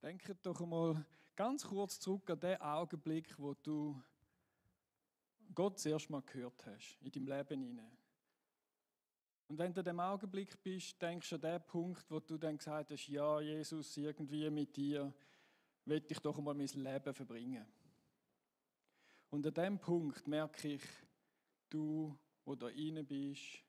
Denke doch einmal ganz kurz zurück an den Augenblick, wo du Gott das erste Mal gehört hast, in deinem Leben hinein. Und wenn du in dem Augenblick bist, denkst du an den Punkt, wo du dann gesagt hast, ja, Jesus, irgendwie mit dir will ich doch einmal mein Leben verbringen. Und an dem Punkt merke ich, du, wo da rein bist,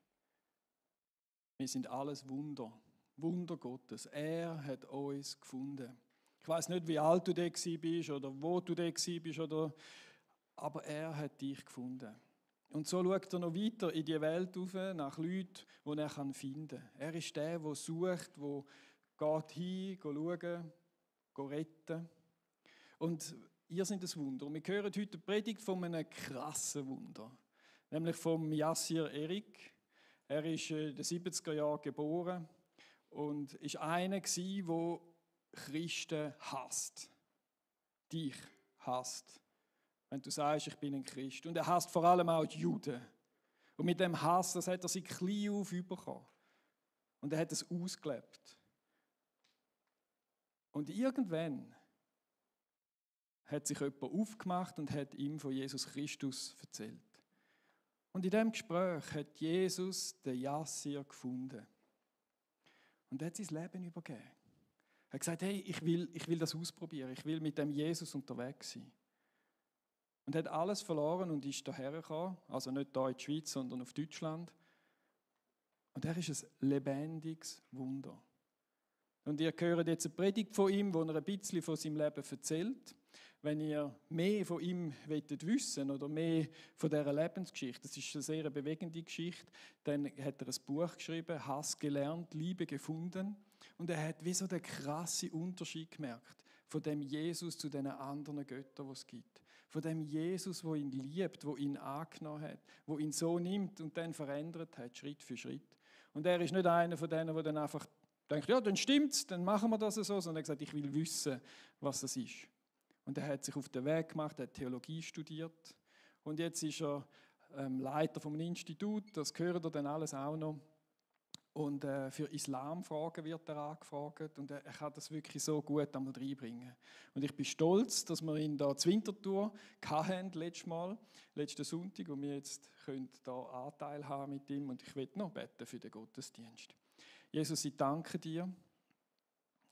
wir sind alles Wunder. Wunder Gottes. Er hat uns gefunden. Ich weiß nicht, wie alt du da bist oder wo du da bist, aber er hat dich gefunden. Und so schaut er noch weiter in die Welt rauf, nach Leuten, die er finden kann. Er ist der sucht, der geht hin, schauen, retten. Und ihr seid ein Wunder. Und wir hören heute die Predigt von einem krassen Wunder. Nämlich vom Yassir Erik. Er ist in den 70er Jahren geboren und ist einer gewesen, der Christen hasst. Dich hasst. Wenn du sagst, ich bin ein Christ. Und er hasst vor allem auch die Juden. Und mit dem Hass, das hat er sich klein auf bekommen. Und er hat es ausgelebt. Und irgendwann hat sich jemand aufgemacht und hat ihm von Jesus Christus erzählt. Und in diesem Gespräch hat Jesus den Yassir gefunden. Und er hat sein Leben übergeben. Er hat gesagt, hey, ich will das ausprobieren. Ich will mit dem Jesus unterwegs sein. Und hat alles verloren und ist hierher gekommen. Also nicht hier in die Schweiz, sondern auf Deutschland. Und er ist ein lebendiges Wunder. Und ihr hört jetzt eine Predigt von ihm, wo er ein bisschen von seinem Leben erzählt. Wenn ihr mehr von ihm wissen wollt oder mehr von dieser Lebensgeschichte, das ist eine sehr bewegende Geschichte, dann hat er ein Buch geschrieben, Hass gelernt, Liebe gefunden. Und er hat wie so den krassen Unterschied gemerkt von dem Jesus zu den anderen Göttern, die es gibt. Von dem Jesus, der ihn liebt, der ihn angenommen hat, der ihn so nimmt und dann verändert hat, Schritt für Schritt. Und er ist nicht einer von denen, der dann einfach denkt, ja, dann stimmt's, dann machen wir das so, sondern er hat gesagt, ich will wissen, was das ist. Und er hat sich auf den Weg gemacht, er hat Theologie studiert und jetzt ist er Leiter von einem Institut, das gehört er dann alles auch noch. Und für Islamfragen wird er angefragt und er kann das wirklich so gut einmal reinbringen. Und ich bin stolz, dass wir ihn da zur Winterthur hatten, letzten Sonntag, wo wir jetzt da Anteil haben mit ihm und ich will noch beten für den Gottesdienst. Jesus, ich danke dir.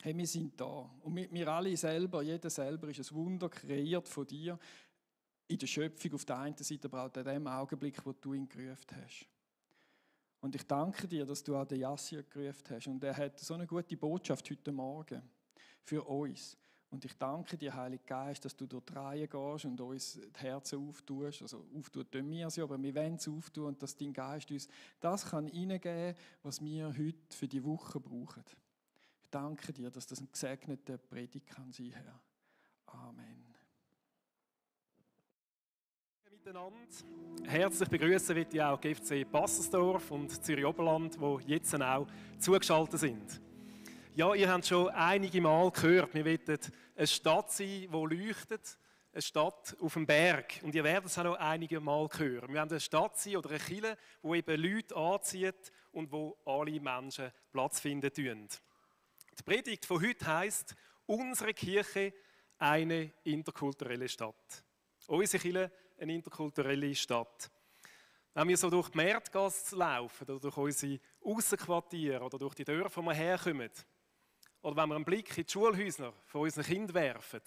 Hey, wir sind da. Und wir alle selber, jeder selber ist ein Wunder kreiert von dir in der Schöpfung auf der einen Seite, aber auch in dem Augenblick, wo du ihn gerufen hast. Und ich danke dir, dass du auch den Yassir gerufen hast. Und er hat so eine gute Botschaft heute Morgen für uns. Und ich danke dir, Heiliger Geist, dass du durch die Reihe gehst und uns die Herzen auftust. Also auftun tun wir sie, aber wir wollen es auftun und dass dein Geist uns das kann hineingeben, was wir heute für die Woche brauchen. Ich danke dir, dass das ein gesegneter Predigt kann sein, Herr. Amen. Miteinander. Herzlich begrüßen möchte ich auch GFC Passersdorf und Zürich Oberland, die jetzt auch zugeschaltet sind. Ja, ihr habt schon einige Mal gehört, wir wollen eine Stadt sein, die leuchtet, eine Stadt auf dem Berg. Und ihr werdet es auch noch einige Mal hören. Wir wollen eine Stadt sein oder eine Kirche, die eben Leute anzieht und wo alle Menschen Platz finden tun. Die Predigt von heute heisst, unsere Kirche eine interkulturelle Stadt. Unsere Kirche eine interkulturelle Stadt. Wenn wir so durch die Märtgasse laufen oder durch unsere Aussenquartiere oder durch die Dörfer, wo wir herkommen, oder wenn wir einen Blick in die Schulhäuser von unseren Kindern werfen,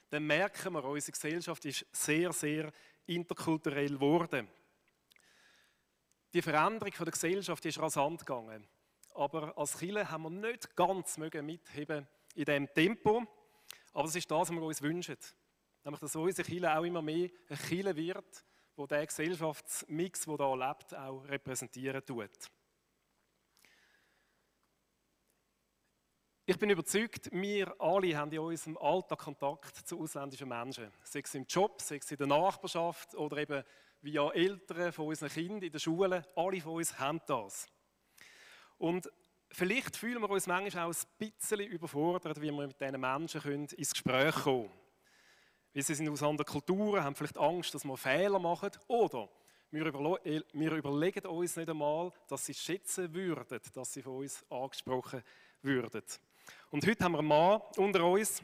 dann merken wir, unsere Gesellschaft ist sehr, sehr interkulturell geworden. Die Veränderung der Gesellschaft ist rasant gegangen. Aber als Kirche haben wir nicht ganz mitheben in diesem Tempo. Aber es ist das, was wir uns wünschen. Nämlich, dass unsere Kirche auch immer mehr eine Kirche wird, die den Gesellschaftsmix, der hier lebt, auch repräsentieren tut. Ich bin überzeugt, wir alle haben in unserem Alltag Kontakt zu ausländischen Menschen. Sei es im Job, sei es in der Nachbarschaft oder eben via Eltern von unseren Kindern in der Schule. Alle von uns haben das. Und vielleicht fühlen wir uns manchmal auch ein bisschen überfordert, wie wir mit diesen Menschen ins Gespräch kommen können. Weil sie sind aus anderen Kulturen, haben vielleicht Angst, dass wir Fehler machen. Oder wir überlegen uns nicht einmal, dass sie schätzen würden, dass sie von uns angesprochen würden. Und heute haben wir einen Mann unter uns,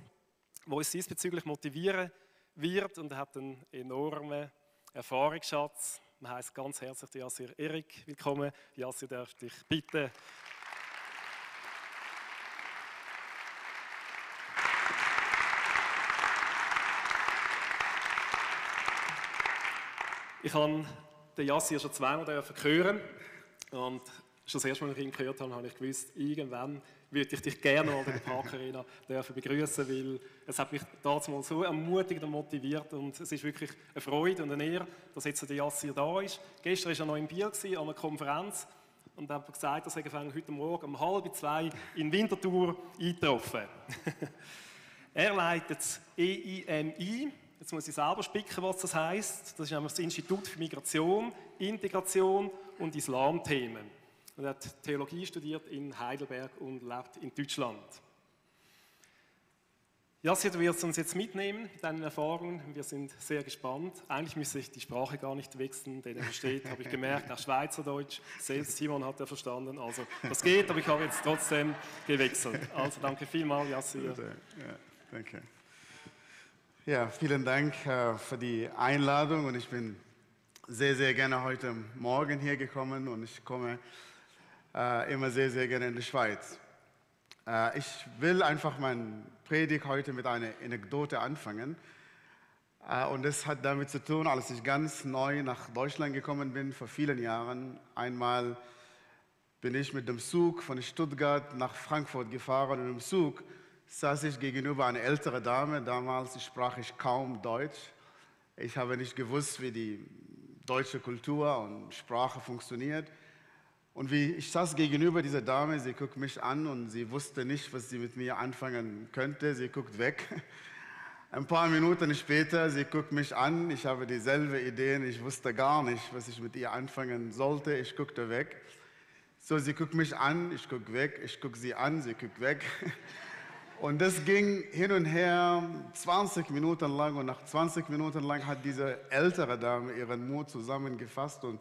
der uns diesbezüglich motivieren wird. Und er hat einen enormen Erfahrungsschatz. Man heisst ganz herzlich Yassir Erik willkommen. Yassir, darf dich bitten. Ich habe den Yassir schon zweimal hören und schon das erste Mal, als ich ihn gehört habe, habe ich gewusst, irgendwann würde ich dich gerne mal in der Park Arena begrüßen, weil es hat mich damals mal so ermutigt und motiviert und es ist wirklich eine Freude und eine Ehre, dass jetzt der Yassir da ist. Gestern war er noch in Biel an einer Konferenz und hat gesagt, dass er heute Morgen um 1:30 in Winterthur eingetroffen. Er leitet das EIMI. Jetzt muss ich selber spicken, was das heisst. Das ist nämlich das Institut für Migration, Integration und Islamthemen. Er hat Theologie studiert in Heidelberg und lebt in Deutschland. Yassir, du wirst uns jetzt mitnehmen mit deinen Erfahrungen. Wir sind sehr gespannt. Eigentlich müsste ich die Sprache gar nicht wechseln, den er versteht, habe ich gemerkt, auch Schweizerdeutsch. Selbst Simon hat er verstanden. Also das geht, aber ich habe jetzt trotzdem gewechselt. Also danke vielmals, Yassir. Ja, danke. Ja, vielen Dank für die Einladung und ich bin sehr, sehr gerne heute Morgen hier gekommen und ich komme immer sehr, sehr gerne in die Schweiz. Ich will einfach meine Predigt heute mit einer Anekdote anfangen und das hat damit zu tun, als ich ganz neu nach Deutschland gekommen bin, vor vielen Jahren. Einmal bin ich mit dem Zug von Stuttgart nach Frankfurt gefahren und im Zug saß ich gegenüber einer älteren Dame. Damals sprach ich kaum Deutsch. Ich habe nicht gewusst, wie die deutsche Kultur und Sprache funktioniert. Und ich saß gegenüber dieser Dame, sie guckt mich an und sie wusste nicht, was sie mit mir anfangen könnte. Sie guckt weg. Ein paar Minuten später, sie guckt mich an. Ich habe dieselbe Ideen. Ich wusste gar nicht, was ich mit ihr anfangen sollte. Ich guckte weg. So, sie guckt mich an, ich gucke weg. Ich gucke sie an, sie guckt weg. Und das ging hin und her 20 Minuten lang und nach 20 Minuten lang hat diese ältere Dame ihren Mut zusammengefasst und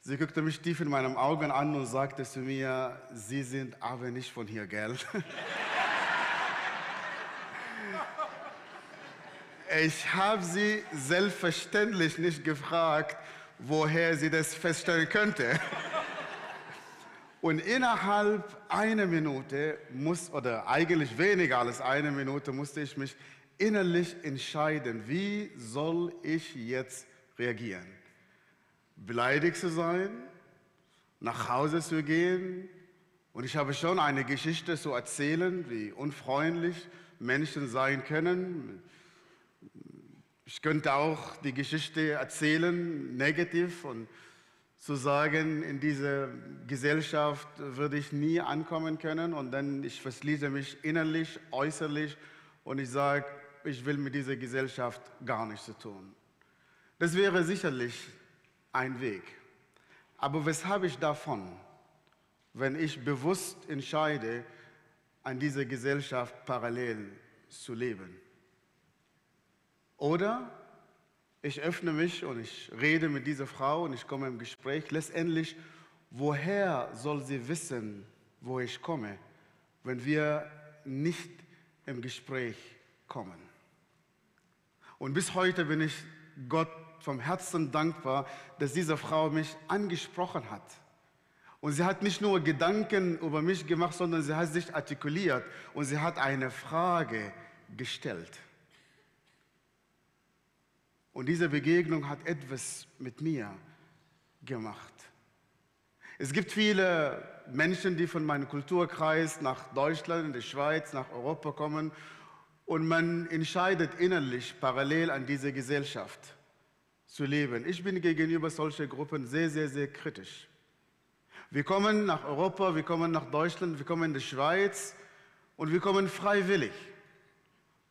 sie guckte mich tief in meinen Augen an und sagte zu mir, Sie sind aber nicht von hier, gell? Ich habe sie selbstverständlich nicht gefragt, woher sie das feststellen könnte. Und innerhalb einer Minute oder eigentlich weniger als eine Minute, musste ich mich innerlich entscheiden, wie soll ich jetzt reagieren? Beleidigt zu sein, nach Hause zu gehen. Und ich habe schon eine Geschichte zu erzählen, wie unfreundlich Menschen sein können. Ich könnte auch die Geschichte erzählen, negativ und zu sagen, in dieser Gesellschaft würde ich nie ankommen können und dann ich verschließe mich innerlich, äußerlich und ich sage, ich will mit dieser Gesellschaft gar nichts zu tun. Das wäre sicherlich ein Weg. Aber was habe ich davon, wenn ich bewusst entscheide, an dieser Gesellschaft parallel zu leben? Oder ich öffne mich und ich rede mit dieser Frau und ich komme im Gespräch. Letztendlich, woher soll sie wissen, wo ich komme, wenn wir nicht im Gespräch kommen? Und bis heute bin ich Gott vom Herzen dankbar, dass diese Frau mich angesprochen hat. Und sie hat nicht nur Gedanken über mich gemacht, sondern sie hat sich artikuliert und sie hat eine Frage gestellt. Und diese Begegnung hat etwas mit mir gemacht. Es gibt viele Menschen, die von meinem Kulturkreis nach Deutschland, in die Schweiz, nach Europa kommen und man entscheidet innerlich parallel an dieser Gesellschaft zu leben. Ich bin gegenüber solchen Gruppen sehr, sehr, sehr kritisch. Wir kommen nach Europa, wir kommen nach Deutschland, wir kommen in die Schweiz und wir kommen freiwillig.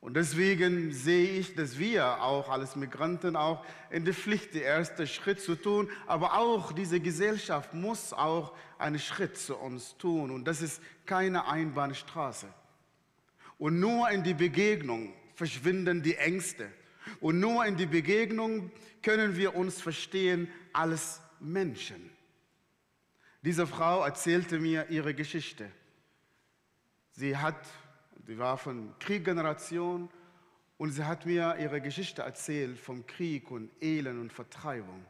Und deswegen sehe ich, dass wir auch als Migranten auch in der Pflicht, den ersten Schritt zu tun, aber auch diese Gesellschaft muss auch einen Schritt zu uns tun. Und das ist keine Einbahnstraße. Und nur in die Begegnung verschwinden die Ängste. Und nur in die Begegnung können wir uns verstehen als Menschen. Diese Frau erzählte mir ihre Geschichte. Sie war von Kriegsgeneration Und sie hat mir ihre Geschichte erzählt vom Krieg und Elend und Vertreibung.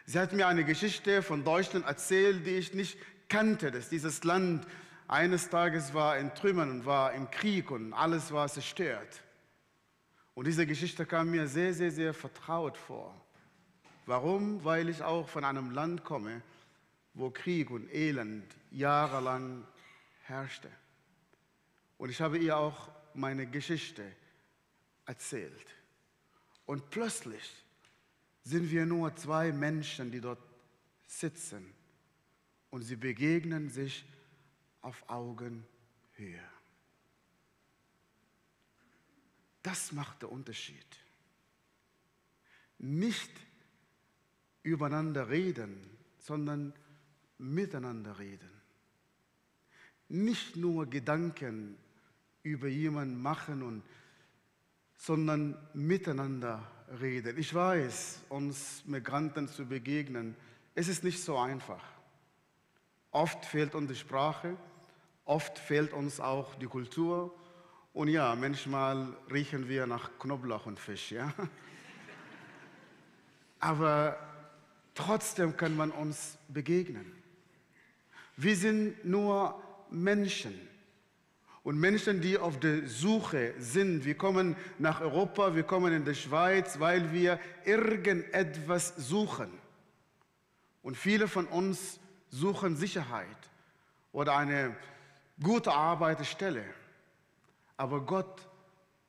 Sie hat mir eine Geschichte von Deutschland erzählt, die ich nicht kannte, dass dieses Land eines Tages war in Trümmern und war im Krieg und alles war zerstört. Und diese Geschichte kam mir sehr, sehr, sehr vertraut vor. Warum? Weil ich auch von einem Land komme, wo Krieg und Elend jahrelang herrschte. Und ich habe ihr auch meine Geschichte erzählt. Und plötzlich sind wir nur zwei Menschen, die dort sitzen. Und sie begegnen sich auf Augenhöhe. Das macht den Unterschied. Nicht übereinander reden, sondern miteinander reden. Nicht nur Gedanken über jemanden machen, sondern miteinander reden. Ich weiß, uns Migranten zu begegnen, es ist nicht so einfach. Oft fehlt uns die Sprache, oft fehlt uns auch die Kultur. Und ja, manchmal riechen wir nach Knoblauch und Fisch. Ja? Aber trotzdem kann man uns begegnen. Wir sind nur Menschen. Und Menschen, die auf der Suche sind. Wir kommen nach Europa, wir kommen in die Schweiz, weil wir irgendetwas suchen. Und viele von uns suchen Sicherheit oder eine gute Arbeitsstelle. Aber Gott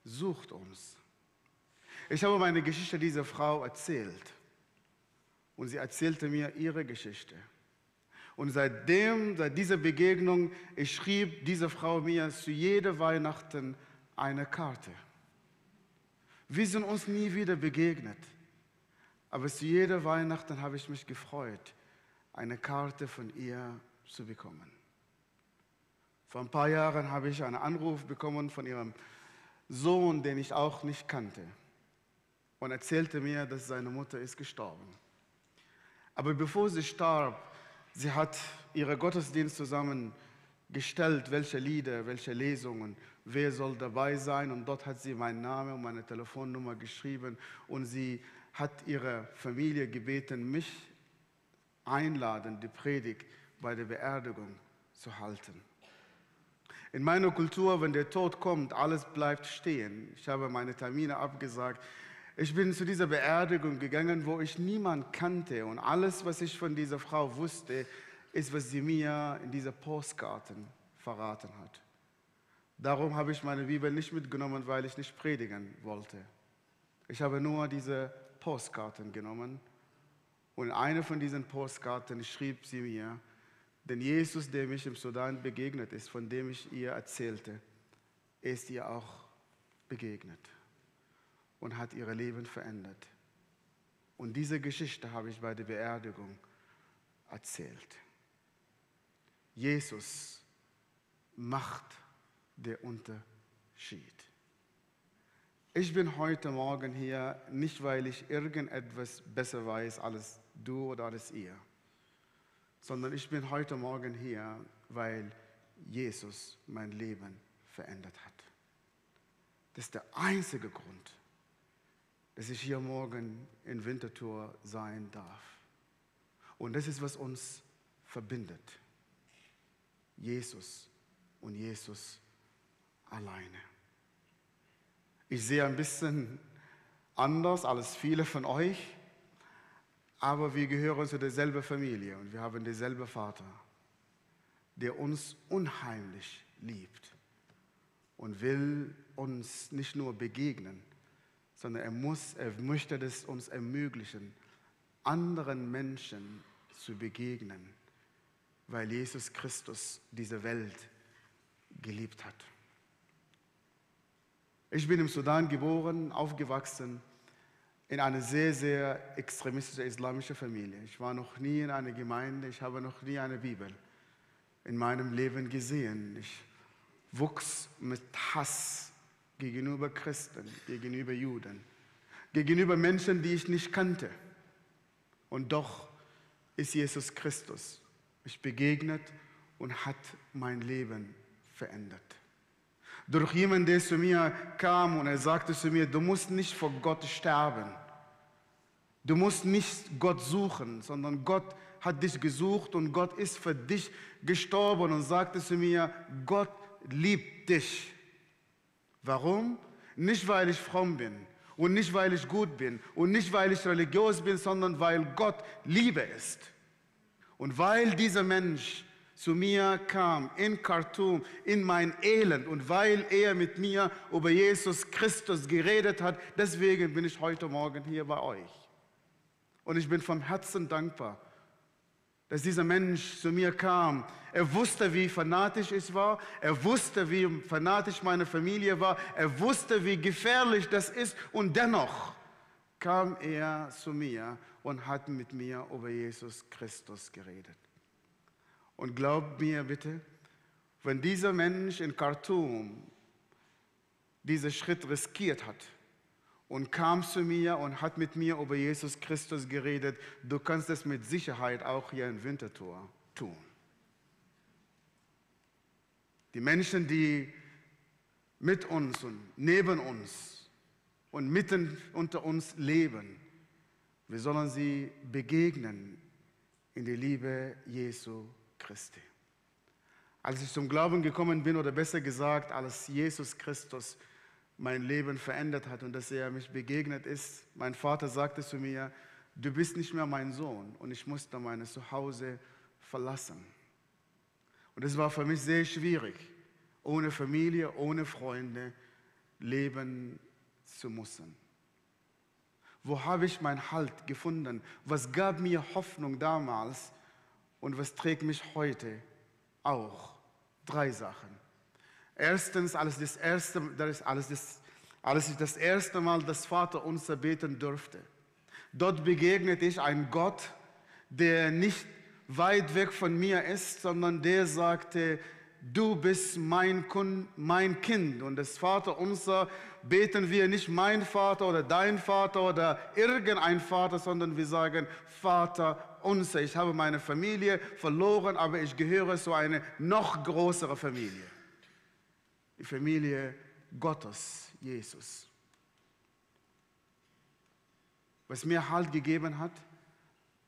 sucht uns. Ich habe meine Geschichte dieser Frau erzählt. Und sie erzählte mir ihre Geschichte. Und seit dieser Begegnung, ich schrieb diese Frau mir zu jeder Weihnachten eine Karte. Wir sind uns nie wieder begegnet. Aber zu jeder Weihnachten habe ich mich gefreut, eine Karte von ihr zu bekommen. Vor ein paar Jahren habe ich einen Anruf bekommen von ihrem Sohn, den ich auch nicht kannte. Und erzählte mir, dass seine Mutter ist gestorben. Aber bevor sie starb, sie hat ihre Gottesdienst zusammengestellt, welche Lieder, welche Lesungen, wer soll dabei sein. Und dort hat sie meinen Namen und meine Telefonnummer geschrieben. Und sie hat ihre Familie gebeten, mich einladen, die Predigt bei der Beerdigung zu halten. In meiner Kultur, wenn der Tod kommt, alles bleibt stehen. Ich habe meine Termine abgesagt. Ich bin zu dieser Beerdigung gegangen, wo ich niemanden kannte. Und alles, was ich von dieser Frau wusste, ist, was sie mir in dieser Postkarten verraten hat. Darum habe ich meine Bibel nicht mitgenommen, weil ich nicht predigen wollte. Ich habe nur diese Postkarten genommen. Und in einer von diesen Postkarten schrieb sie mir, denn Jesus, der mich im Sudan begegnet ist, von dem ich ihr erzählte, ist ihr auch begegnet und hat ihr Leben verändert. Und diese Geschichte habe ich bei der Beerdigung erzählt. Jesus macht den Unterschied. Ich bin heute Morgen hier nicht, weil ich irgendetwas besser weiß als du oder als ihr, sondern ich bin heute Morgen hier, weil Jesus mein Leben verändert hat. Das ist der einzige Grund, dass ich hier morgen in Winterthur sein darf. Und das ist, was uns verbindet. Jesus und Jesus alleine. Ich sehe ein bisschen anders als viele von euch, aber wir gehören zu derselben Familie und wir haben denselben Vater, der uns unheimlich liebt und will uns nicht nur begegnen, sondern er möchte es uns ermöglichen, anderen Menschen zu begegnen, weil Jesus Christus diese Welt geliebt hat. Ich bin im Sudan geboren, aufgewachsen, in einer sehr, sehr extremistischen islamischen Familie. Ich war noch nie in einer Gemeinde, ich habe noch nie eine Bibel in meinem Leben gesehen. Ich wuchs mit Hass gegenüber Christen, gegenüber Juden, gegenüber Menschen, die ich nicht kannte. Und doch ist Jesus Christus mich begegnet und hat mein Leben verändert. durch jemanden, der zu mir kam und er sagte zu mir, du musst nicht vor Gott sterben. Du musst nicht Gott suchen, sondern Gott hat dich gesucht und Gott ist für dich gestorben und sagte zu mir, Gott liebt dich. Warum? Nicht, weil ich fromm bin und nicht, weil ich gut bin und nicht, weil ich religiös bin, sondern weil Gott Liebe ist. Und weil dieser Mensch zu mir kam, in Khartoum, in mein Elend und weil er mit mir über Jesus Christus geredet hat, deswegen bin ich heute Morgen hier bei euch. Und ich bin vom Herzen dankbar, dass dieser Mensch zu mir kam. Er wusste, wie fanatisch ich war. Er wusste, wie fanatisch meine Familie war. Er wusste, wie gefährlich das ist. Und dennoch kam er zu mir und hat mit mir über Jesus Christus geredet. Und glaubt mir bitte, wenn dieser Mensch in Khartoum diesen Schritt riskiert hat, und kam zu mir und hat mit mir über Jesus Christus geredet. Du kannst es mit Sicherheit auch hier in Winterthur tun. Die Menschen, die mit uns und neben uns und mitten unter uns leben, wir sollen sie begegnen in die Liebe Jesu Christi. Als ich zum Glauben gekommen bin, oder besser gesagt, als Jesus Christus mein Leben verändert hat und dass er mich begegnet ist. Mein Vater sagte zu mir, du bist nicht mehr mein Sohn und ich musste mein Zuhause verlassen. Und es war für mich sehr schwierig, ohne Familie, ohne Freunde leben zu müssen. Wo habe ich meinen Halt gefunden? Was gab mir Hoffnung damals und was trägt mich heute auch? 3 Sachen. Erstens, als ich das erste Mal das Vaterunser beten durfte. Dort begegnete ich einem Gott, der nicht weit weg von mir ist, sondern der sagte, du bist mein Kind. Und das Vaterunser beten wir nicht mein Vater oder dein Vater oder irgendein Vater, sondern wir sagen Vater unser. Ich habe meine Familie verloren, aber ich gehöre zu einer noch größeren Familie. Die Familie Gottes, Jesus. Was mir Halt gegeben hat,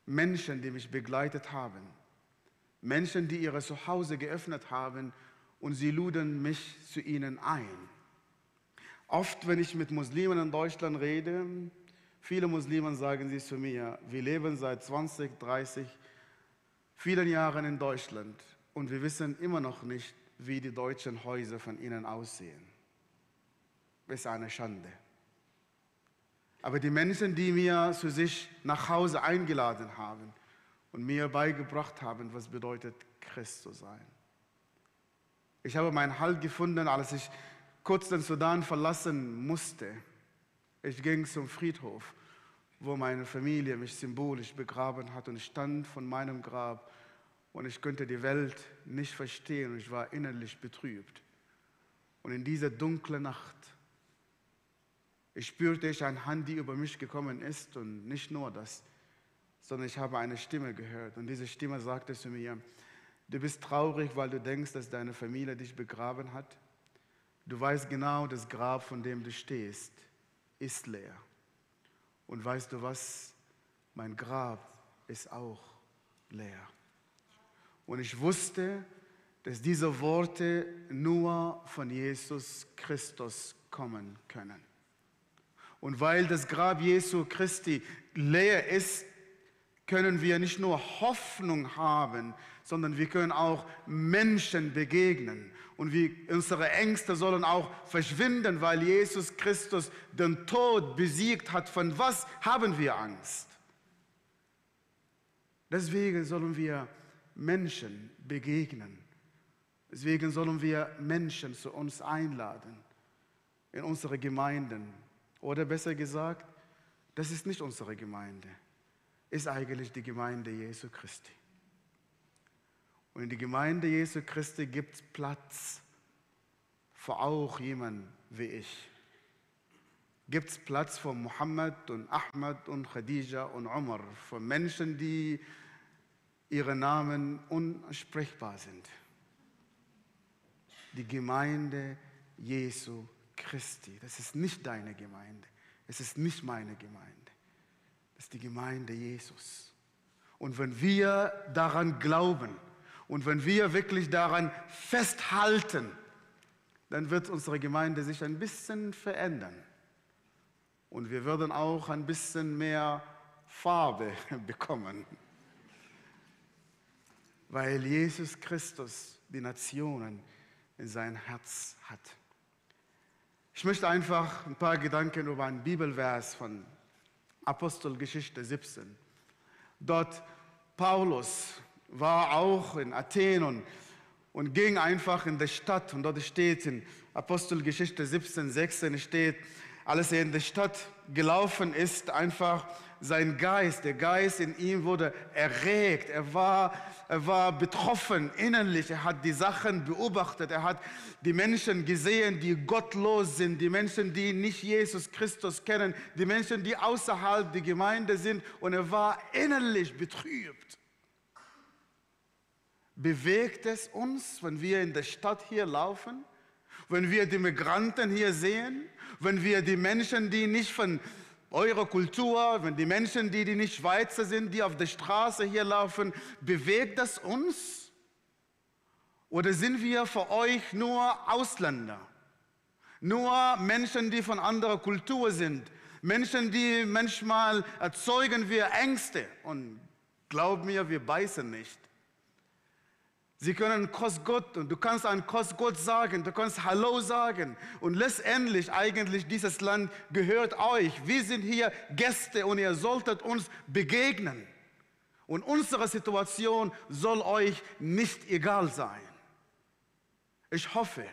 Menschen, die mich begleitet haben. Menschen, die ihre Zuhause geöffnet haben und sie luden mich zu ihnen ein. Oft, wenn ich mit Muslimen in Deutschland rede, viele Muslime sagen sie zu mir, wir leben seit 20, 30, vielen Jahren in Deutschland und wir wissen immer noch nicht, wie die deutschen Häuser von ihnen aussehen. Das ist eine Schande. Aber die Menschen, die mir zu sich nach Hause eingeladen haben und mir beigebracht haben, was bedeutet, Christ zu sein. Ich habe meinen Halt gefunden, als ich kurz den Sudan verlassen musste. Ich ging zum Friedhof, wo meine Familie mich symbolisch begraben hat und ich stand von meinem Grab und ich konnte die Welt nicht verstehen und ich war innerlich betrübt. Und in dieser dunklen Nacht, ich spürte eine Hand, die über mich gekommen ist und nicht nur das, sondern ich habe eine Stimme gehört und diese Stimme sagte zu mir, du bist traurig, weil du denkst, dass deine Familie dich begraben hat. Du weißt genau, das Grab, von dem du stehst, ist leer. Und weißt du was? Mein Grab ist auch leer. Und ich wusste, dass diese Worte nur von Jesus Christus kommen können. Und weil das Grab Jesu Christi leer ist, können wir nicht nur Hoffnung haben, sondern wir können auch Menschen begegnen. Und unsere Ängste sollen auch verschwinden, weil Jesus Christus den Tod besiegt hat. Von was haben wir Angst? Deswegen sollen wir Menschen begegnen. Deswegen sollen wir Menschen zu uns einladen, in unsere Gemeinden. Oder besser gesagt, das ist nicht unsere Gemeinde, ist eigentlich die Gemeinde Jesu Christi. Und in der Gemeinde Jesu Christi gibt es Platz für auch jemanden wie ich. Gibt es Platz für Mohammed und Ahmed und Khadija und Umar, für Menschen, die ihre Namen unsprechbar sind. Die Gemeinde Jesu Christi. Das ist nicht deine Gemeinde. Es ist nicht meine Gemeinde. Das ist die Gemeinde Jesus. Und wenn wir daran glauben und wenn wir wirklich daran festhalten, dann wird unsere Gemeinde sich ein bisschen verändern. Und wir würden auch ein bisschen mehr Farbe bekommen. Weil Jesus Christus die Nationen in sein Herz hat. Ich möchte einfach ein paar Gedanken über einen Bibelvers von Apostelgeschichte 17. Dort Paulus war auch in Athen und ging einfach in die Stadt. Und dort steht in Apostelgeschichte 17, 16 steht, als er in die Stadt gelaufen ist, einfach sein Geist, der Geist in ihm wurde erregt. Er war betroffen innerlich. Er hat die Sachen beobachtet. Er hat die Menschen gesehen, die gottlos sind, die Menschen, die nicht Jesus Christus kennen, die Menschen, die außerhalb der Gemeinde sind. Und er war innerlich betrübt. Bewegt es uns, wenn wir in der Stadt hier laufen? Wenn wir die Migranten hier sehen? Wenn wir die Menschen, die nicht von eurer Kultur, wenn die Menschen, die nicht Schweizer sind, die auf der Straße hier laufen, bewegt das uns? Oder sind wir für euch nur Ausländer? Nur Menschen, die von anderer Kultur sind? Menschen, die manchmal erzeugen wir Ängste. Und glaub mir, wir beißen nicht. Sie können Grüß Gott und du kannst ein Grüß Gott sagen, du kannst Hallo sagen. Und letztendlich eigentlich dieses Land gehört euch. Wir sind hier Gäste und ihr solltet uns begegnen. Und unsere Situation soll euch nicht egal sein. Ich hoffe,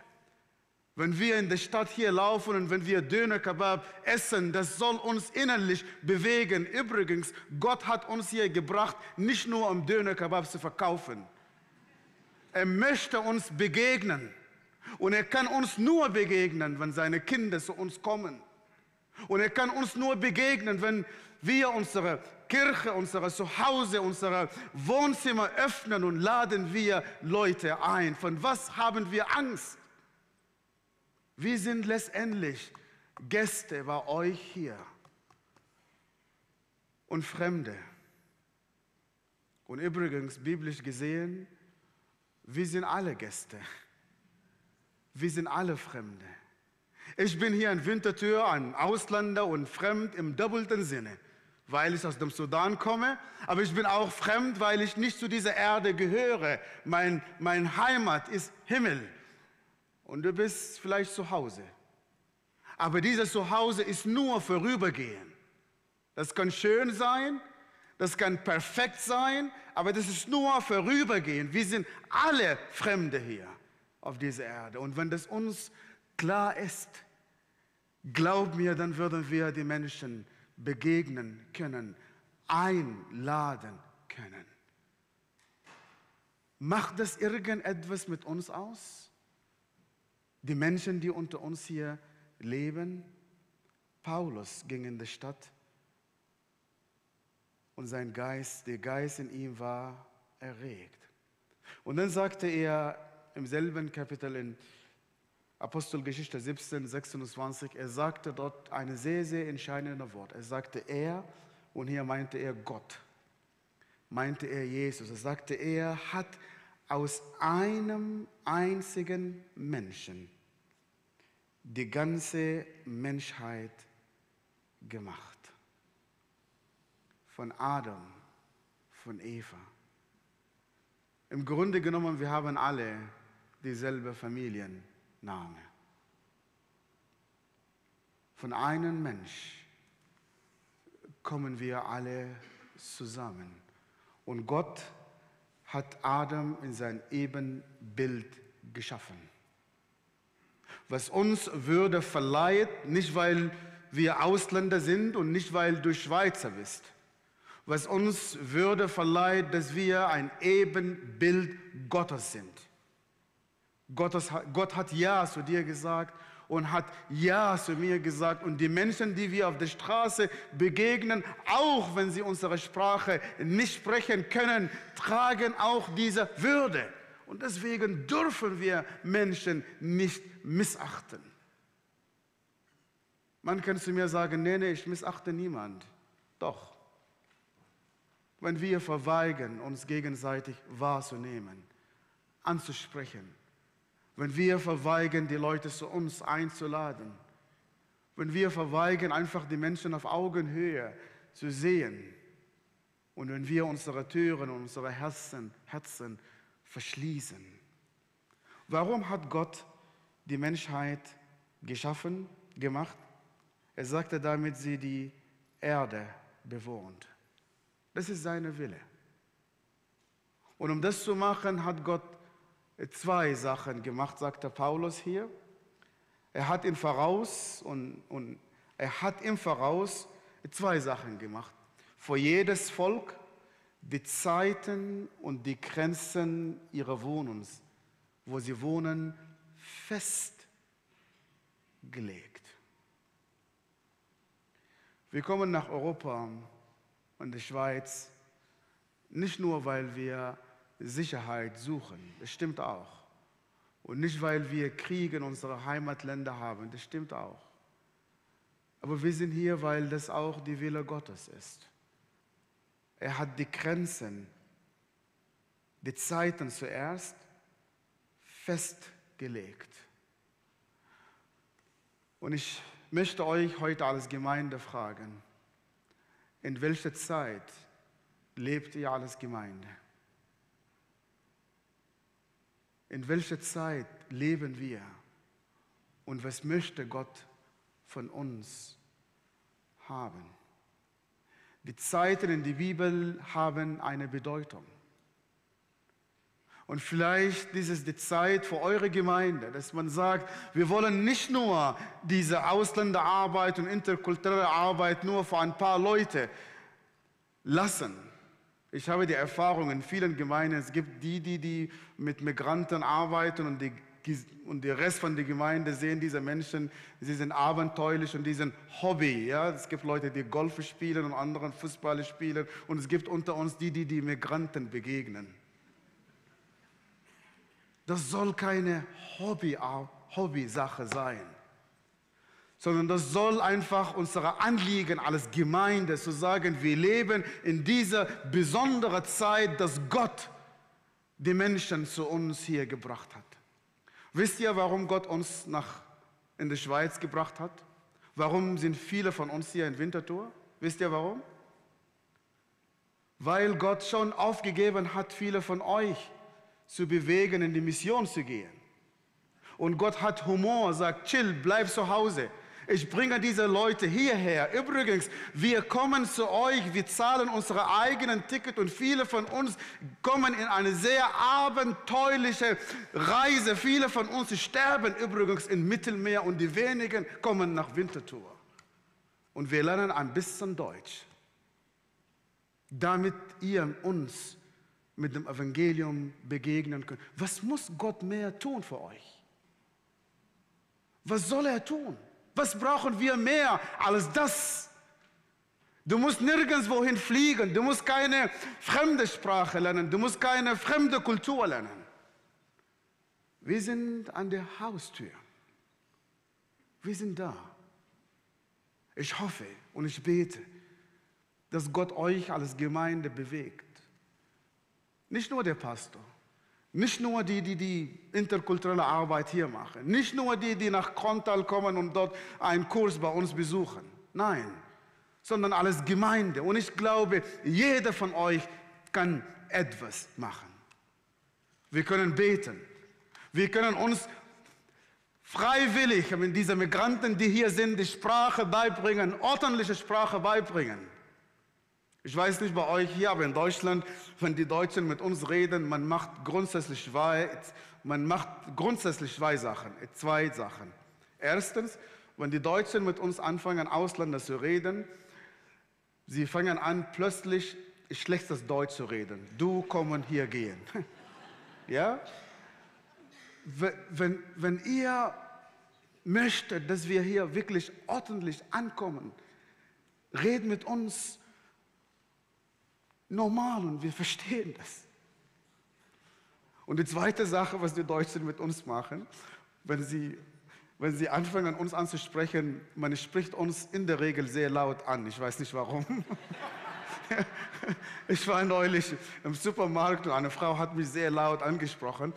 wenn wir in der Stadt hier laufen und wenn wir Döner Kebab essen, das soll uns innerlich bewegen. Übrigens, Gott hat uns hier gebracht, nicht nur um Döner Kebab zu verkaufen. Er möchte uns begegnen. Und er kann uns nur begegnen, wenn seine Kinder zu uns kommen. Und er kann uns nur begegnen, wenn wir unsere Kirche, unser Zuhause, unser Wohnzimmer öffnen und laden wir Leute ein. Von was haben wir Angst? Wir sind letztendlich Gäste bei euch hier und Fremde. Und übrigens, biblisch gesehen, wir sind alle Gäste. Wir sind alle Fremde. Ich bin hier in Winterthur ein Ausländer und fremd im doppelten Sinne, weil ich aus dem Sudan komme, aber ich bin auch fremd, weil ich nicht zu dieser Erde gehöre. Mein Heimat ist Himmel und du bist vielleicht zu Hause. Aber dieses Zuhause ist nur vorübergehend. Das kann schön sein, das kann perfekt sein, aber das ist nur vorübergehend. Wir sind alle Fremde hier auf dieser Erde. Und wenn das uns klar ist, glaub mir, dann würden wir die Menschen begegnen können, einladen können. Macht das irgendetwas mit uns aus? Die Menschen, die unter uns hier leben? Paulus ging in die Stadt. Und sein Geist, der Geist in ihm war erregt. Und dann sagte er im selben Kapitel in Apostelgeschichte 17, 26, er sagte dort ein sehr, sehr entscheidendes Wort. Er sagte er, und hier meinte er Gott, meinte er Jesus. Er sagte, er hat aus einem einzigen Menschen die ganze Menschheit gemacht. Von Adam, von Eva. Im Grunde genommen, wir haben alle dieselbe Familienname. Von einem Mensch kommen wir alle zusammen. Und Gott hat Adam in sein Ebenbild geschaffen. Was uns Würde verleiht, nicht weil wir Ausländer sind und nicht weil du Schweizer bist. Was uns Würde verleiht, dass wir ein Ebenbild Gottes sind. Gott hat Ja zu dir gesagt und hat Ja zu mir gesagt. Und die Menschen, die wir auf der Straße begegnen, auch wenn sie unsere Sprache nicht sprechen können, tragen auch diese Würde. Und deswegen dürfen wir Menschen nicht missachten. Man kann zu mir sagen, nee, ich missachte niemand. Doch. Wenn wir verweigern, uns gegenseitig wahrzunehmen, anzusprechen, wenn wir verweigern, die Leute zu uns einzuladen, wenn wir verweigern, einfach die Menschen auf Augenhöhe zu sehen und wenn wir unsere Türen und unsere Herzen verschließen. Warum hat Gott die Menschheit geschaffen, gemacht? Er sagte, damit sie die Erde bewohnt. Das ist sein Wille. Und um das zu machen, hat Gott 2 Sachen gemacht, sagt der Paulus hier. Er hat im Voraus 2 Sachen gemacht. Für jedes Volk die Zeiten und die Grenzen ihrer Wohnens, wo sie wohnen, festgelegt. Wir kommen nach Europa und die Schweiz nicht nur, weil wir Sicherheit suchen, das stimmt auch. Und nicht, weil wir Kriege in unseren Heimatländern haben, das stimmt auch. Aber wir sind hier, weil das auch die Wille Gottes ist. Er hat die Grenzen, die Zeiten zuerst festgelegt. Und ich möchte euch heute als Gemeinde fragen, in welcher Zeit lebt ihr als Gemeinde? In welcher Zeit leben wir? Und was möchte Gott von uns haben? Die Zeiten in der Bibel haben eine Bedeutung. Und vielleicht ist es die Zeit für eure Gemeinde, dass man sagt, wir wollen nicht nur diese Ausländerarbeit und interkulturelle Arbeit nur für ein paar Leute lassen. Ich habe die Erfahrung in vielen Gemeinden, es gibt die mit Migranten arbeiten und der Rest von der Gemeinde sehen diese Menschen, sie sind abenteuerlich und die sind Hobby. Ja? Es gibt Leute, die Golf spielen und andere Fußball spielen und es gibt unter uns die Migranten begegnen. Das soll keine Hobby-Sache sein, sondern das soll einfach unser Anliegen als Gemeinde zu sagen, wir leben in dieser besonderen Zeit, dass Gott die Menschen zu uns hier gebracht hat. Wisst ihr, warum Gott uns in die Schweiz gebracht hat? Warum sind viele von uns hier in Winterthur? Wisst ihr warum? Weil Gott schon aufgegeben hat, viele von euch zu bewegen, in die Mission zu gehen. Und Gott hat Humor, sagt, chill, bleib zu Hause. Ich bringe diese Leute hierher. Übrigens, wir kommen zu euch, wir zahlen unsere eigenen Ticket und viele von uns kommen in eine sehr abenteuerliche Reise. Viele von uns sterben übrigens im Mittelmeer und die wenigen kommen nach Winterthur. Und wir lernen ein bisschen Deutsch, damit ihr uns mit dem Evangelium begegnen könnt. Was muss Gott mehr tun für euch? Was soll er tun? Was brauchen wir mehr als das? Du musst nirgendwohin fliegen, du musst keine fremde Sprache lernen, du musst keine fremde Kultur lernen. Wir sind an der Haustür. Wir sind da. Ich hoffe und ich bete, dass Gott euch als Gemeinde bewegt. Nicht nur der Pastor, nicht nur die interkulturelle Arbeit hier machen, nicht nur die nach Krontal kommen und dort einen Kurs bei uns besuchen. Nein, sondern als Gemeinde. Und ich glaube, jeder von euch kann etwas machen. Wir können beten. Wir können uns freiwillig mit diesen Migranten, die hier sind, die Sprache beibringen, ordentliche Sprache beibringen. Ich weiß nicht bei euch hier, aber in Deutschland, wenn die Deutschen mit uns reden, man macht grundsätzlich zwei Sachen. Erstens, wenn die Deutschen mit uns anfangen, Ausländer zu reden, sie fangen an, plötzlich schlechtes Deutsch zu reden. Du, kommen, hier, gehen. Ja? Wenn ihr möchtet, dass wir hier wirklich ordentlich ankommen, redet mit uns normal und wir verstehen das. Und die zweite Sache, was die Deutschen mit uns machen, wenn sie anfangen, uns anzusprechen, man spricht uns in der Regel sehr laut an. Ich weiß nicht warum. Ich war neulich im Supermarkt und eine Frau hat mich sehr laut angesprochen.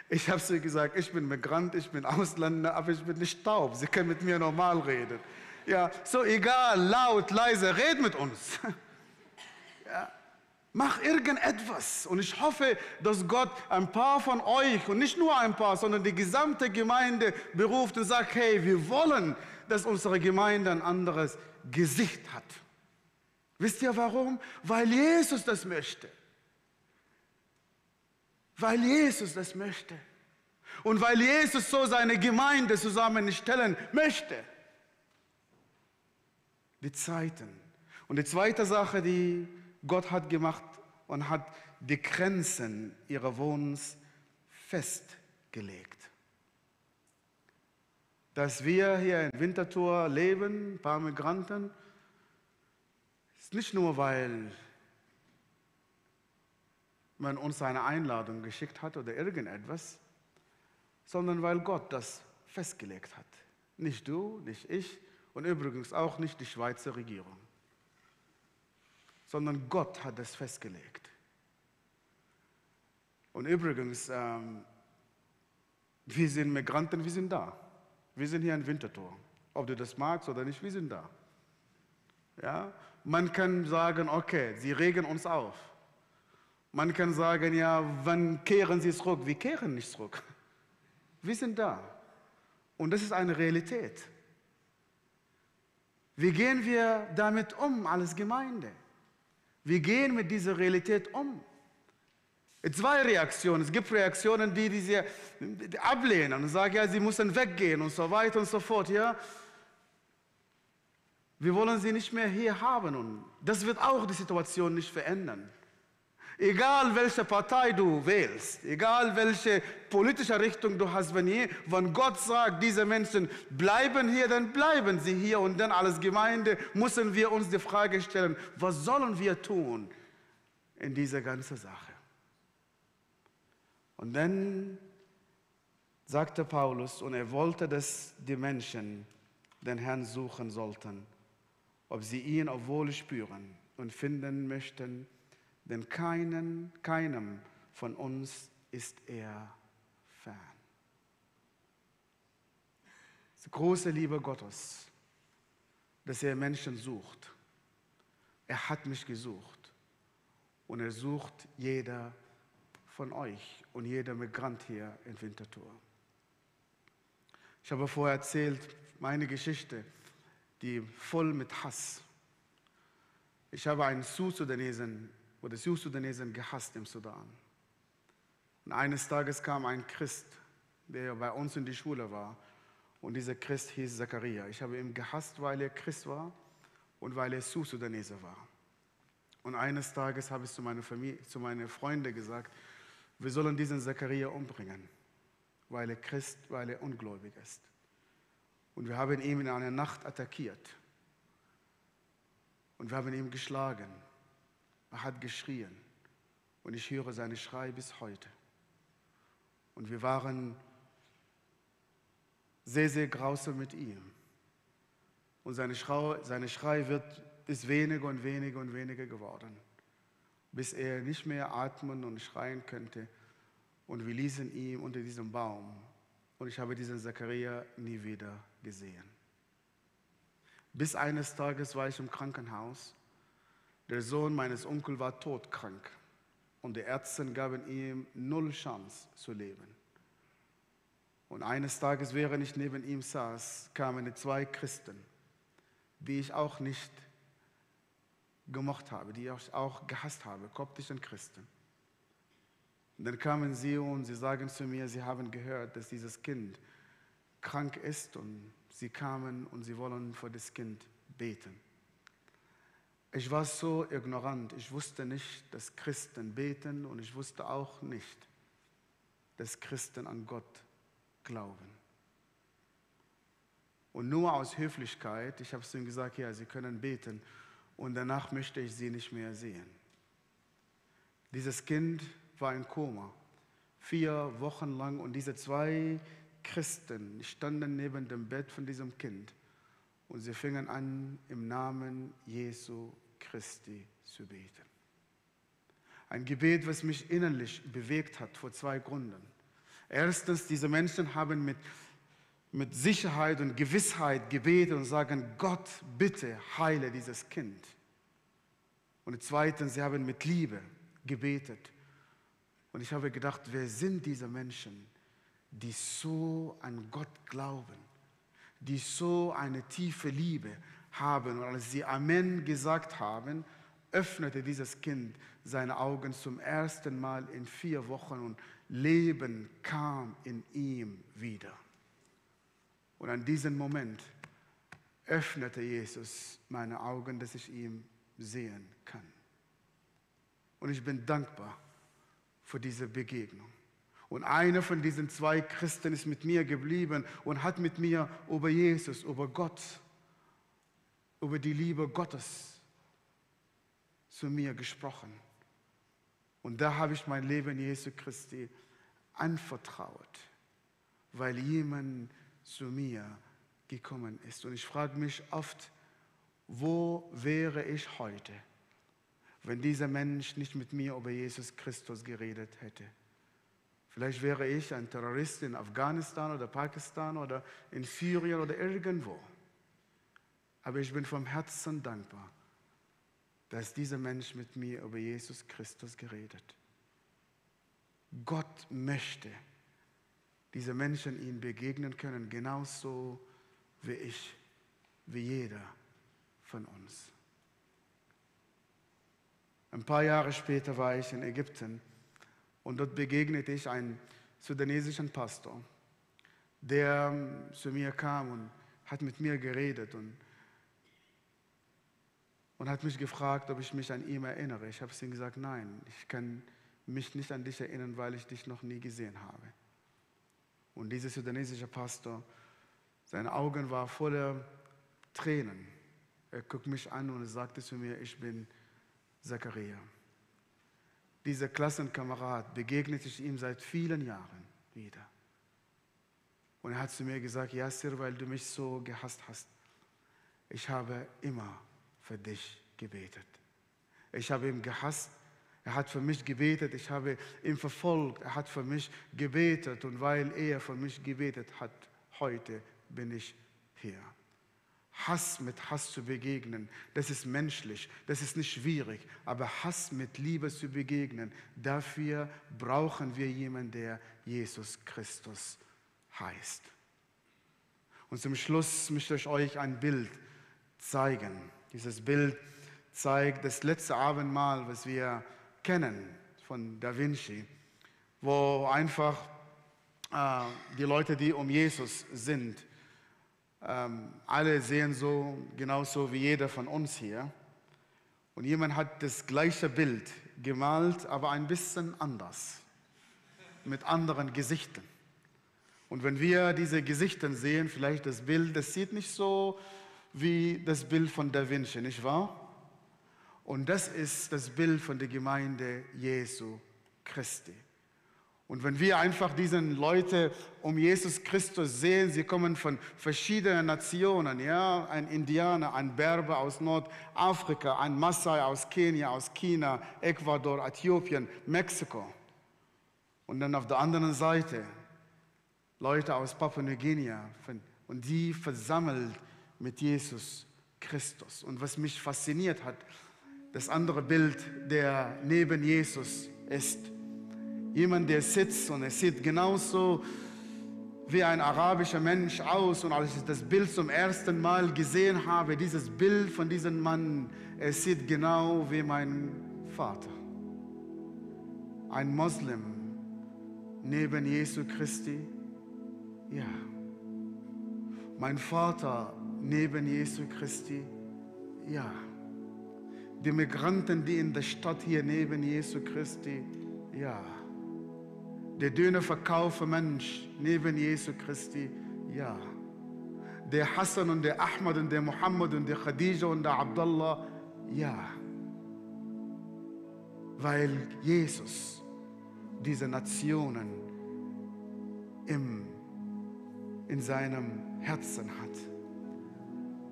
Ich habe sie gesagt, ich bin Migrant, ich bin Ausländer, aber ich bin nicht taub. Sie können mit mir normal reden. Ja, so egal, laut, leise, red mit uns. Ja. Mach irgendetwas. Und ich hoffe, dass Gott ein paar von euch, und nicht nur ein paar, sondern die gesamte Gemeinde beruft und sagt, hey, wir wollen, dass unsere Gemeinde ein anderes Gesicht hat. Wisst ihr warum? Weil Jesus das möchte. Weil Jesus das möchte. Und weil Jesus so seine Gemeinde zusammenstellen möchte. Die Zeiten. Und die zweite Sache, die Gott hat gemacht und hat die Grenzen ihrer Wohnens festgelegt. Dass wir hier in Winterthur leben, ein paar Migranten, ist nicht nur, weil man uns eine Einladung geschickt hat oder irgendetwas, sondern weil Gott das festgelegt hat. Nicht du, nicht ich und übrigens auch nicht die Schweizer Regierung, sondern Gott hat das festgelegt. Und übrigens, wir sind Migranten, wir sind da. Wir sind hier in Winterthur. Ob du das magst oder nicht, wir sind da. Ja? Man kann sagen, okay, sie regen uns auf. Man kann sagen, ja, wann kehren sie zurück? Wir kehren nicht zurück. Wir sind da. Und das ist eine Realität. Wie gehen wir damit um als Gemeinde? Wir gehen mit dieser Realität um. Zwei Reaktionen. Es gibt Reaktionen, die ablehnen und sagen, ja, sie müssen weggehen und so weiter und so fort. Ja. Wir wollen sie nicht mehr hier haben. Und das wird auch die Situation nicht verändern. Egal welche Partei du wählst, egal welche politische Richtung du hast, wenn Gott sagt, diese Menschen bleiben hier, dann bleiben sie hier. Und dann als Gemeinde müssen wir uns die Frage stellen, was sollen wir tun in dieser ganzen Sache? Und dann sagte Paulus, und er wollte, dass die Menschen den Herrn suchen sollten, ob sie ihn auch wohl spüren und finden möchten, denn keinem von uns ist er fern. Die große Liebe Gottes, dass er Menschen sucht. Er hat mich gesucht und er sucht jeder von euch und jeder Migrant hier in Winterthur. Ich habe vorher erzählt, meine Geschichte, die voll mit Hass. Ich habe einen Südsudanesen gehasst im Sudan. Und eines Tages kam ein Christ, der bei uns in die Schule war. Und dieser Christ hieß Zachariah. Ich habe ihn gehasst, weil er Christ war und weil er Südsudanese war. Und eines Tages habe ich zu meinen Freunden gesagt, wir sollen diesen Zachariah umbringen, weil er ungläubig ist. Und wir haben ihn in einer Nacht attackiert. Und wir haben ihn geschlagen. Er hat geschrien. Und ich höre seinen Schrei bis heute. Und wir waren sehr, sehr grausam mit ihm. Und seine Schrei ist weniger und weniger und weniger geworden, bis er nicht mehr atmen und schreien könnte. Und wir ließen ihn unter diesem Baum. Und ich habe diesen Zachariah nie wieder gesehen. Bis eines Tages war ich im Krankenhaus. Der Sohn meines Onkels war todkrank. Und die Ärzte gaben ihm 0 Chance zu leben. Und eines Tages, während ich neben ihm saß, kamen 2 Christen, die ich auch nicht gemocht habe, die ich auch gehasst habe, koptischen Christen. Und dann kamen sie und sie sagen zu mir, sie haben gehört, dass dieses Kind krank ist und sie kamen und sie wollen für das Kind beten. Ich war so ignorant, ich wusste nicht, dass Christen beten und ich wusste auch nicht, dass Christen an Gott glauben. Und nur aus Höflichkeit, ich habe zu ihnen gesagt, ja, sie können beten und danach möchte ich sie nicht mehr sehen. Dieses Kind war in Koma 4 Wochen lang. Und diese 2 Christen standen neben dem Bett von diesem Kind. Und sie fingen an, im Namen Jesu Christi zu beten. Ein Gebet, was mich innerlich bewegt hat, vor 2 Gründen. Erstens, diese Menschen haben mit Sicherheit und Gewissheit gebetet und sagen, Gott, bitte heile dieses Kind. Und zweitens, sie haben mit Liebe gebetet. Und ich habe gedacht, wer sind diese Menschen, die so an Gott glauben, die so eine tiefe Liebe haben? Und als sie Amen gesagt haben, öffnete dieses Kind seine Augen zum ersten Mal in 4 Wochen und Leben kam in ihm wieder. Und an diesem Moment öffnete Jesus meine Augen, dass ich ihn sehen kann. Und ich bin dankbar für diese Begegnung. Und einer von diesen 2 Christen ist mit mir geblieben und hat mit mir über Jesus, über Gott, über die Liebe Gottes zu mir gesprochen. Und da habe ich mein Leben Jesu Christi anvertraut, weil jemand zu mir gekommen ist. Und ich frage mich oft, wo wäre ich heute, wenn dieser Mensch nicht mit mir über Jesus Christus geredet hätte? Vielleicht wäre ich ein Terrorist in Afghanistan oder Pakistan oder in Syrien oder irgendwo. Aber ich bin vom Herzen dankbar, dass dieser Mensch mit mir über Jesus Christus geredet. Gott möchte diese Menschen ihm begegnen können, genauso wie ich, wie jeder von uns. Ein paar Jahre später war ich in Ägypten und dort begegnete ich einem sudanesischen Pastor, der zu mir kam und hat mit mir geredet und hat mich gefragt, ob ich mich an ihn erinnere. Ich habe ihm gesagt, nein, ich kann mich nicht an dich erinnern, weil ich dich noch nie gesehen habe. Und dieser sudanesische Pastor, seine Augen waren voller Tränen. Er guckte mich an und sagte zu mir, ich bin Zachariah. Dieser Klassenkamerad begegnete ich ihm seit vielen Jahren wieder. Und er hat zu mir gesagt, Yasser, weil du mich so gehasst hast, ich habe immer für dich gebetet. Ich habe ihn gehasst, er hat für mich gebetet, ich habe ihn verfolgt, er hat für mich gebetet und weil er für mich gebetet hat, heute bin ich hier. Hass mit Hass zu begegnen, das ist menschlich, das ist nicht schwierig, aber Hass mit Liebe zu begegnen, dafür brauchen wir jemanden, der Jesus Christus heißt. Und zum Schluss möchte ich euch ein Bild zeigen. Dieses Bild zeigt das letzte Abendmahl, was wir kennen von Da Vinci, wo einfach die Leute, die um Jesus sind, alle sehen so, genauso wie jeder von uns hier. Und jemand hat das gleiche Bild gemalt, aber ein bisschen anders, mit anderen Gesichtern. Und wenn wir diese Gesichter sehen, vielleicht das Bild, das sieht nicht so wie das Bild von Da Vinci, nicht wahr? Und das ist das Bild von der Gemeinde Jesu Christi. Und wenn wir einfach diese Leute um Jesus Christus sehen, sie kommen von verschiedenen Nationen, ja, ein Indianer, ein Berber aus Nordafrika, ein Maasai aus Kenia, aus China, Ecuador, Äthiopien, Mexiko. Und dann auf der anderen Seite Leute aus Papua-Neuguinea und die versammelt mit Jesus Christus. Und was mich fasziniert hat, das andere Bild, der neben Jesus ist, jemand, der sitzt und er sieht genauso wie ein arabischer Mensch aus. Und als ich das Bild zum ersten Mal gesehen habe, dieses Bild von diesem Mann, er sieht genau wie mein Vater. Ein Moslem neben Jesu Christi, ja. Mein Vater neben Jesu Christi, ja. Die Migranten, die in der Stadt hier neben Jesu Christi, ja. Der Dönerverkäufer Mensch neben Jesu Christi, ja. Der Hassan und der Ahmad und der Muhammad und der Khadija und der Abdullah, ja. Weil Jesus diese Nationen in seinem Herzen hat.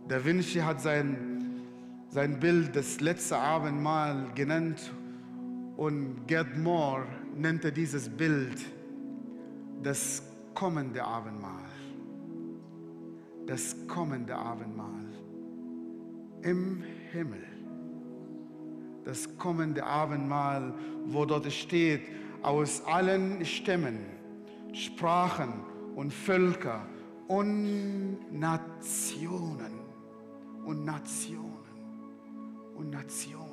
Da Vinci hat sein Bild das letzte Abendmahl genannt und Gerd Moore nannte dieses Bild das kommende Abendmahl. Das kommende Abendmahl im Himmel. Das kommende Abendmahl, wo dort steht, aus allen Stämmen, Sprachen und Völker und Nationen und Nationen und Nationen.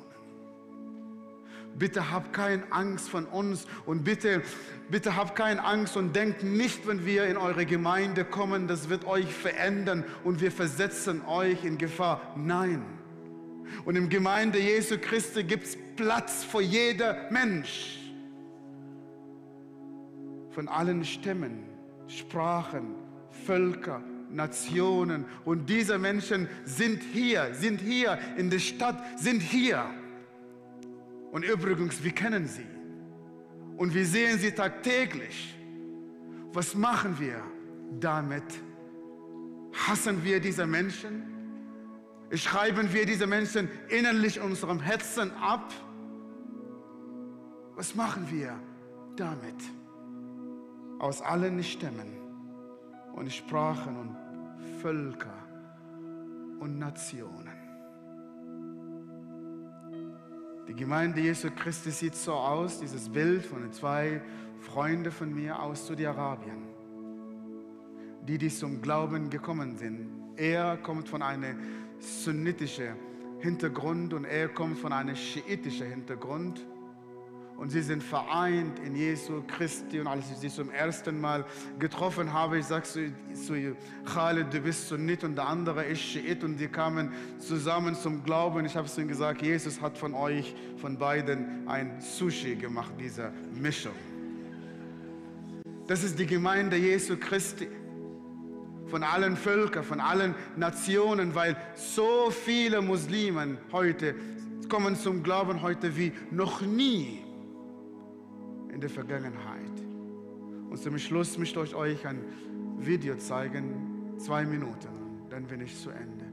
Bitte habt keine Angst von uns und bitte habt keine Angst und denkt nicht, wenn wir in eure Gemeinde kommen, das wird euch verändern und wir versetzen euch in Gefahr. Nein. Und im Gemeinde Jesu Christi gibt es Platz für jeder Mensch. Von allen Stämmen, Sprachen, Völker, Nationen. Und diese Menschen sind hier in der Stadt, sind hier. Und übrigens, wir kennen sie. Und wir sehen sie tagtäglich. Was machen wir damit? Hassen wir diese Menschen? Schreiben wir diese Menschen innerlich unserem Herzen ab? Was machen wir damit? Aus allen Stämmen und Sprachen und Völker und Nationen. Die Gemeinde Jesu Christi sieht so aus, dieses Bild von den 2 Freunden von mir aus Saudi-Arabien, die zum Glauben gekommen sind. Er kommt von einem sunnitischen Hintergrund und er kommt von einem schiitischen Hintergrund. Und sie sind vereint in Jesu Christi. Und als ich sie zum ersten Mal getroffen habe, ich sagte zu Khalid, du bist Sunnit und der andere ist Schiit. Und die kamen zusammen zum Glauben. Ich habe zu ihnen gesagt, Jesus hat von euch, von beiden, ein Sushi gemacht, diese Mischung. Das ist die Gemeinde Jesu Christi. Von allen Völkern, von allen Nationen, weil so viele Muslime heute kommen zum Glauben heute wie noch nie in der Vergangenheit. Und zum Schluss möchte ich euch ein Video zeigen, 2 Minuten, dann bin ich zu Ende.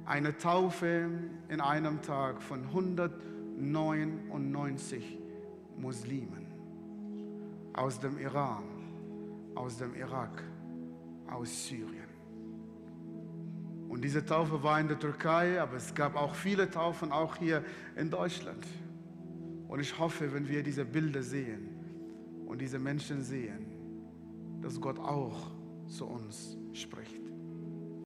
Eine Taufe in einem Tag von 199 Muslimen aus dem Iran, aus dem Irak, aus Syrien. Und diese Taufe war in der Türkei, aber es gab auch viele Taufen, auch hier in Deutschland. Und ich hoffe, wenn wir diese Bilder sehen und diese Menschen sehen, dass Gott auch zu uns spricht.